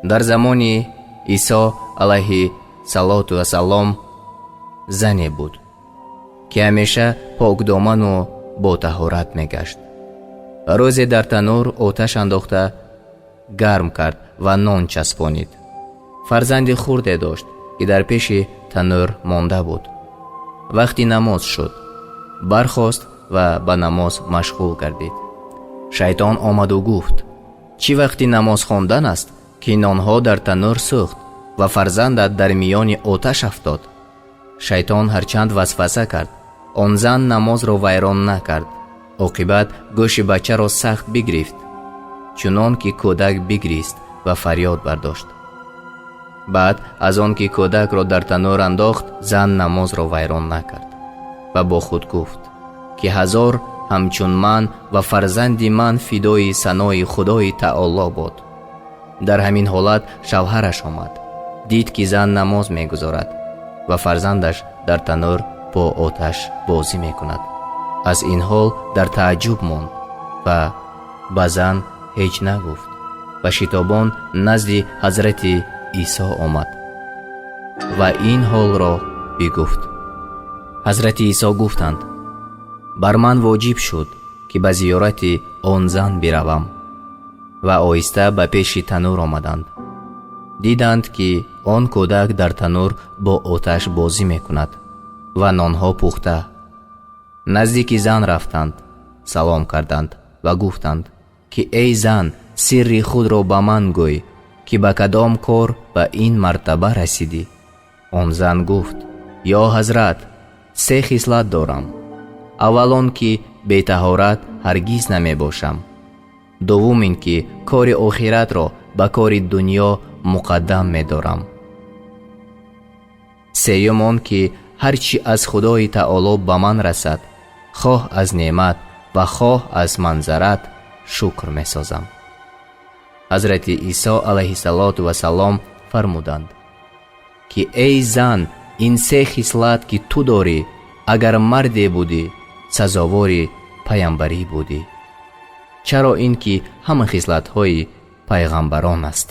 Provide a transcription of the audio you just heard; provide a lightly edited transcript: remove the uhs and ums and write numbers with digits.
Дар замони Исо алайҳи салоту вассалом зане буд, ки ҳамеша покдоману ботаҳорат мегашт. Рӯзе дар танӯр оташ андохта гарм кард ва нон часпонид. Фарзанди хурде дошт, ки дар пеши танӯр монда буд. Вақти намоз шуд, бархост ва ба намоз машғул гардид. Шайтон омаду гуфт: «Чӣ вақти намоз хондан аст, ки нонҳо дар танӯр сӯхт ва фарзандат дар миёни оташ афтод?» Шайтон ҳарчанд васваса кард, он зан намозро вайрон накард. Оқибат гӯши бачаро сахт бигирифт, чунон ки кӯдак бигирист ва фарёд бардошт. Баъд аз он ки кӯдакро дар танӯр андохт, зан намозро вайрон накард ва бо худ гуфт, ки ҳазор ҳамчун ман ва фарзанди ман фидои санои Худои Таоло бод. Дар ҳамин ҳолат шавҳараш омад, дид, ки зан намоз мегузорад ва фарзандаш дар танӯр бо оташ бозӣ мекунад. Аз ин ҳол дар тааҷҷуб монд ва ба зан ҳеҷ нагуфт ва шитобон назди ҳазрати Исо омад ва ин ҳолро бигуфт. Ҳазрати Исо гуфтанд: «Бар ман воҷиб шуд, ки ба зиёрати он зан биравам». Ва оҳиста ба пеши танӯр омаданд. Диданд, ки он кӯдак дар танӯр бо оташ бозӣ мекунад ва нонҳо пухта. Наздики зан рафтанд, салом карданд ва гуфтанд, ки эй зан, сирри худро ба ман гӯй, ки ба кадом кор ба ин мартаба расидӣ. Он зан гуфт: «Ё ҳазрат, се хислат дорам. Аввал он ки бетаҳорат ҳаргиз намебошам. Дуввум ин ки кори охиратро ба кори дунё муқаддам медорам. Сеюм он ки ҳар чӣ аз Худои Таоло ба ман расад, хоҳ аз неъмат ва хоҳ аз манзарат, шукр месозам». Ҳазрати Исо алайҳиссалоту вассалом фармуданд, ки эй зан, ин се хислат, ки ту дорӣ, агар марде будӣ, сазовори паямбарӣ будӣ, чаро ин ки ҳама хислатҳои пайғамбарон аст.